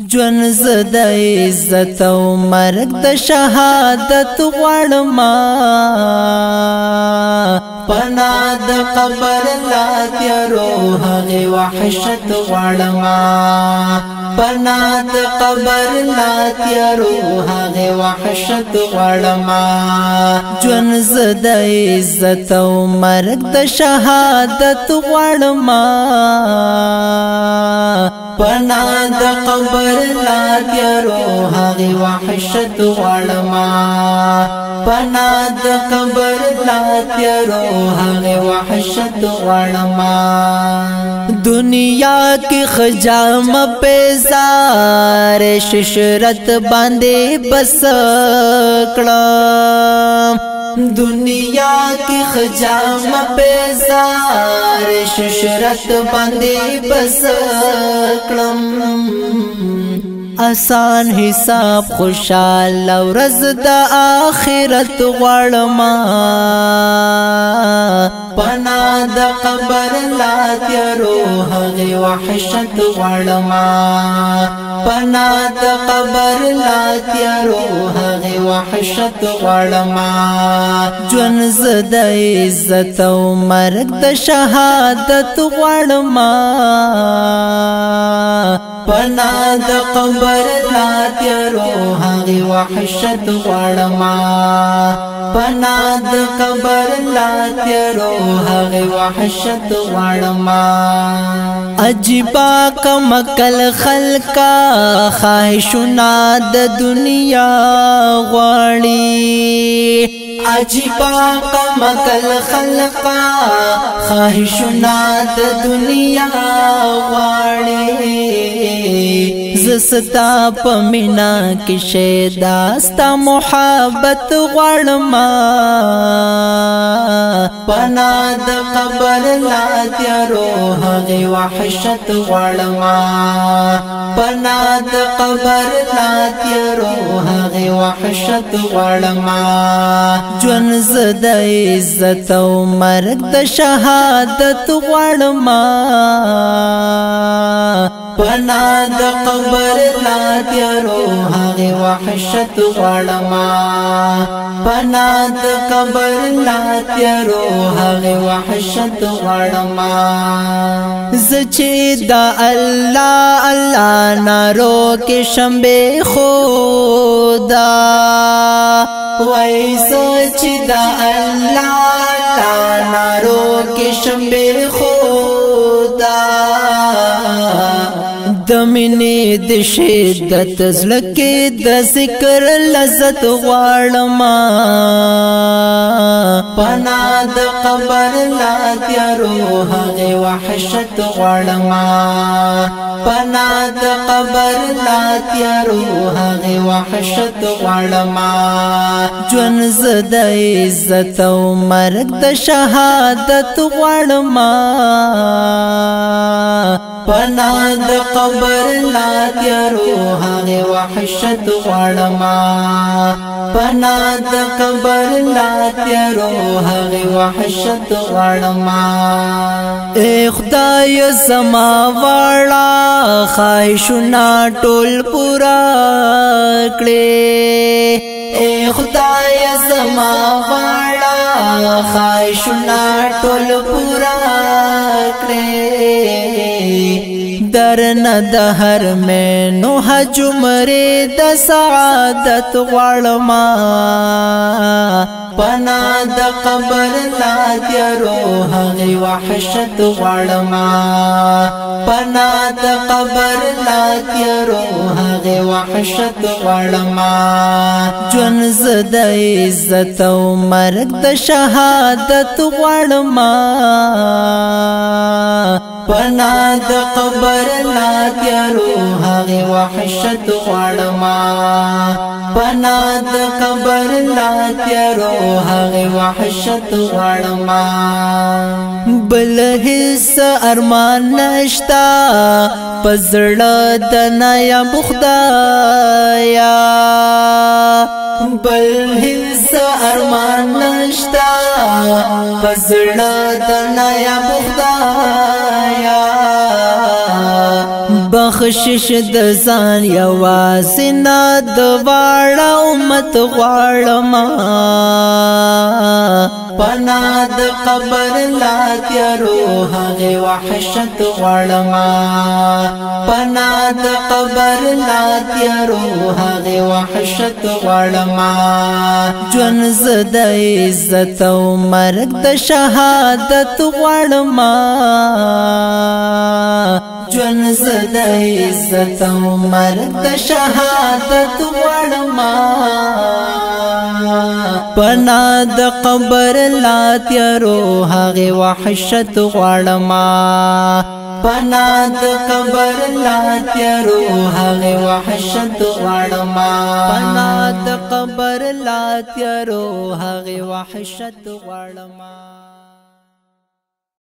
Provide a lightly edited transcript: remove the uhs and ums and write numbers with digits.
ژوند زه د عزت او مرګ د شهادت غواړم. پنا د قبر لا تیرو هغه وحشت غواړم. پنا د قبر لا تیرو هغه وحشت غواړم. ژوند زه د عزت او مرګ د شهادت غواړم. پنا د قبر لا تیرو هغه وحشت غواړم. پنا د قبر لا تیرو هغه وحشت غواړم. دنیا کې خجام پیزار ششرت باندې بس کړم. دنیا کې خجام پیزار ششرت باندې بس کړم. آسان حساب خوشاله ورځ د آخرت غواړم. پنا د قبر لا تیرو هغه وحشت غواړم. پنا د قبر لا تیرو هغه وحشت غواړم. ژوند زه د عزت او مرګ د شهادت غواړم. پنا د قبر لا تیرو هغه وحشت غواړم. پنا د قبر لا تیرو هغه وحشت غواړم. عجیبا کمکل خلقا خواهشونه د دنیا غواړي. عجیبا کمکل خلقا خواهشونه د دنیا غواړي. زستا په مینا کې شیدا ستا محبت غواړم. پنا د قبر لا تیرو هغه وحشت غواړم. پنا د قبر لا تیرو هغه وحشت غواړم. ژوند زه د عزت او مرګ د شهادت غواړم. پنا د قبر لا تیرو هغه وحشت غواړم. پنا د قبر لا تیرو هغه وحشت غواړم. زه چې د الله الله نارو کې شمبې خدا، وای زه چې د الله الله نارو کې شمبې خدا، د مینې د شدت زړه کې د ذکر لذت غواړم. پنا د قبر لا تیرو هغه وحشت غواړم. پنا د قبر لا تیرو هغه وحشت غواړم. ژوند زه د عزت او مرګ د شهادت غواړم. پنا د قبر لا تیرو هغه وحشت غواړم. پنا د قبر لا تیرو هغه وحشت غواړم. اے خدای زما واړه خواهشونه ټول پورا کړې. اے خدای زما واړه خواهشونه ټول پورا کړې. درنه د هر مینو حجمرې د سعادت غواړم. پنا د قبر لا تیرو هغه وحشت غواړم. پنا د قبر لا تیرو هغه وحشت غواړم. ژوند زه د عزت او مرګ د شهادت غواړم. پنا د قبر لا تیرو هغه وحشت غواړم. پنا د قبر لا تیرو هغه وحشت غواړم. بل هیڅ ارمان نشتا پزړه د نایاب خدایا، بل هیڅ ارمان نشتا پزړه د نایاب خدایا. بخشش د ځان یوازې نه، د واړه امت غواړم. پنا د قبر لا تیرو هغه وحشت غواړم، پنا د قبر لا تیرو هغه وحشت غواړم. ژوند زد عزت او مرګ د شهادت غواړم، ژوند زد عزت او مرګ د شهادت غواړم. پنا د قبر لا تیرو هغه وحشت غواړم، پنا د قبر لا تیرو هغه وحشت غواړم، پنا د قبر لا تیرو هغه وحشت غواړم.